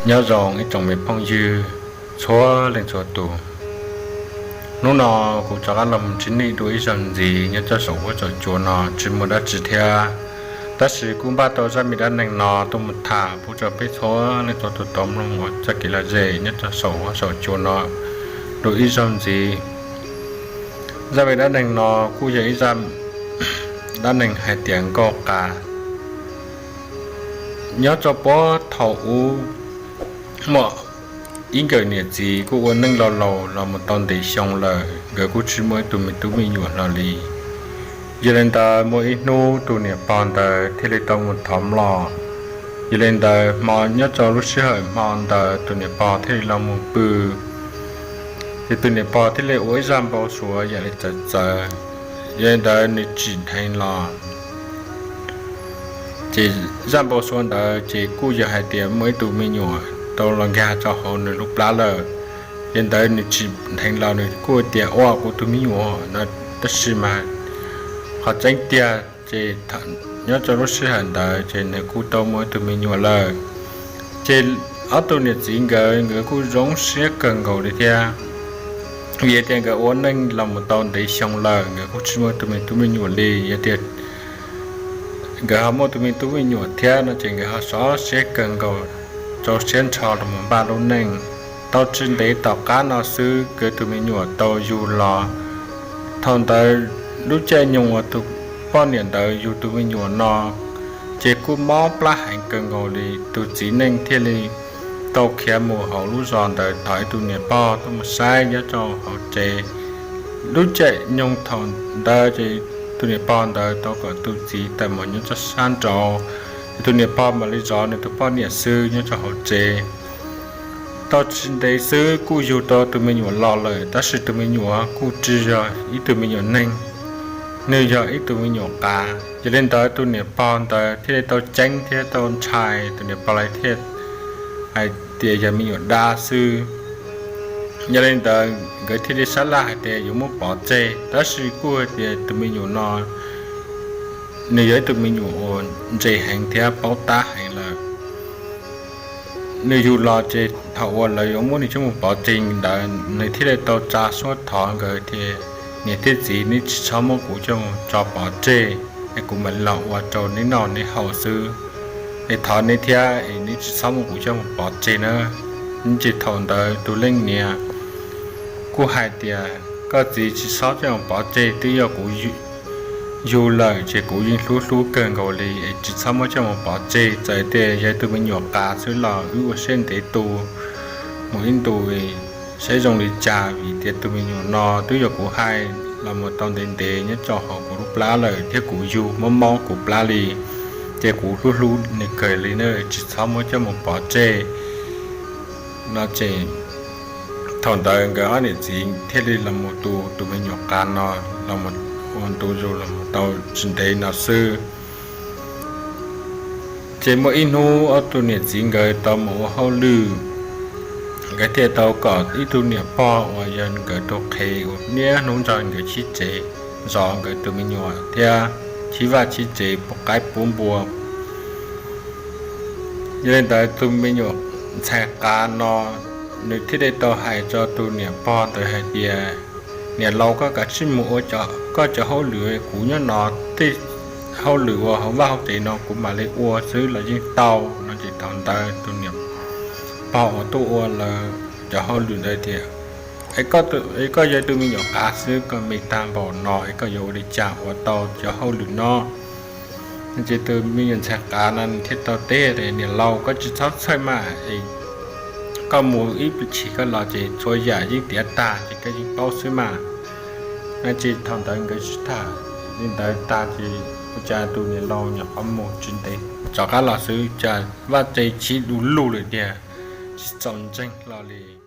Nyob zoo ib tsoom me phooj ywg txhua leej txhua tus. Hnub no kuv rov qab los mus ntsib nej dua ib zaug ntxiv nyob rau saum huab saum cua no, tsis muaj dab tsi thiab, tab sis kuj npaj tau zaj me dab neeg no tuaj mus tham pub rau peb txhua leej txhua tus tau mloog ua txoj kev lom zem nyob rau saum huab saum cua no dua ib zaug ntxiv. Zaj me dab neeg no kuj yog ib zaj dab neeg hais tias nkauj qav. Nyob rau puag thaum ub, muaj ib nkawm niam txiv kuj ua neej laus laus los mus tau ntev xyoo lawm, nkawd kuj tsis muaj ib tug me tub me nyuam hlo li. Yog li ntawd muaj ib hnub tus niam pog ntawd thiaj li tau mus thov mlom. Yog li ntawd hmo, nyob rau lub sij hawm hmo ntawd tus niam pog thiaj li los mus pw, ces tus niam pog thiaj li ua ib zaj npau suav yam li txawv txawv. Yog li ntawd nws tsim dheev los, ces zaj npau suav ntawd ces kuj yog hais tias muaj ib tug me nyuam tau los nkag rau hauv nws lub plab lawm. Yog li ntawd nws tsim dheev los nws kuj tias ua kuv tus me nyuam no, tab sis mas qhov tseeb tiag ces nyob rau lub sij hawm ntawd ces nws kuj tau muaj ib tug me nyuam lawm. Ces ob tug niam txiv nkawd, nkawd kuj zoo siab kawg nkaus li thiab, vim tias nkawd ua neej los mus tau ntev xyoo lawm nkawd kuj tsis muaj tus me tub me nyuam li. Yog tias nkawd ho muaj tus me tub me nyuam thiab no ces nkawd ho sov siab kawg nkaus, rau siab nrho los mus npaj lub neej. Tau tsis ntev tom qab no xwb nkawd tus me nyuam tau yug los. Thaum ntawd lub caij nyoog uas tus poj niam ntawd yug tus me nyuam no ces kuj mob plab heev kawg nkaus li. Tus txiv neej thiaj li tau khiav mus hauv lub zos ntawd thov ib tug niam pog tuaj mus saib nyob rau hauv tsev. Lub caij nyoog thaum ntawd ces tus niam pog ntawd tau kom tus txiv tawm mus nyob rau sab nraud, tus niam pog mam li zov nws tus poj niam xwb nyob rau hauv tsev. Tau tsis ntev xwb kuj yug tau tus me nyuam los lawm, tab sis tus me nyuam kuj tsis yog ib tug me nyuam neeg, nws yog ib tug me nyuam qav. Yog li ntawd tus niam pog ntawd thiaj li tau ceeb thiab tau ntshai, tus niam pog lawv thiaj hais tias yog me nyuam dab xwb. Yog li ntawd nkawd thiaj li sab laj hais tias yuav muab pov tseg, tab sis kuj hais tias tus me nyuam no nws yog ib tug me nyuam uas ntse heev thiab paub tab heev lawm. Nws yug los ces thaum uas lawv yuav muab nws coj mus pov tseg ntawd nws thiaj li tau tsa suab thov nkawd tias niam thiab txiv, neb tsis txhob muab kuv coj mus tso pov tseg, es kuv mam li los ua rau neb noj neb haus xwb. Es thov neb thiab es neb tsis txhob muab kuv coj mus pov tseg na. Ces thaum ntawd tus leej niam kuj hais tias koj txiv tsis txhob coj mus pov tseg, twb yog kuv yug lawm ces kuv yeej hlub hlub kawg nkaus li, es tsis txhob muab coj mus pov tseg. Txawm tias yog tus me nyuam qav xwb los wb ua siab ntev tu mus ib ntus saib zoo li cas, vim tias tus me nyuam no twb yog kuv hais los mus tau ntev ntev nyob rau hauv kuv lub plab lawm thiab kuv yug mob mob kuv plab li, ces kuv hlub hlub nws kawg li na, tsis txhob muab coj mus pov tseg no ces thaum ntawd nkawd ob niam txiv thiaj li los mus tu tus me nyuam qav no los mus ua ntu zus los mus tau tsis ntev no xwb. Ces muaj ib hnub ob tug niam txiv nkawd tau mus ua hauj lwm, nkawd thiaj tau kom ib tug niam pog uas yog nkawd tus qhev uas niaj hnub nrog nkawd chib tsev zov nkawd tus me nyuam thiab chib vaj chib tsev pub qaib pub npua. Yog li ntawd tus me nyuam ntxhais qav no nws thiaj li tau hais rau tus niam pog ntawd hais tias, niam laus, koj kav tsij mus ua koj cov hauj lwm, kuv nyob no tej hauj lwm uas hauv vaj hauv tsev no kuv mam li ua xwb los yeej tau no. Ces thaum ntawd tus niam pog uas tuaj ua lawv cov hauj lwm ntawd tias, es koj yog tus me nyuam qav xwb, koj me tag npaum no es koj yuav ua li cas ua tau cov hauj lwm no? Ces tus me nyuam ntxhais qav no nws thiaj tau teb tias, niam laus, koj tsis txhob txhawj mas, koj mus ib pliag koj los ces txhua yam yeej tiav tag ces koj yeej paub xwb mas. No ces thaum ntawd nkawd sib tham li ntawd tag ces ua cas tus niam laus nyuam qhuav mus tsis ntev rov qab los xwb cas vaj tse chib du lug lawm tiag, tsis txaus ntseeg hlo li.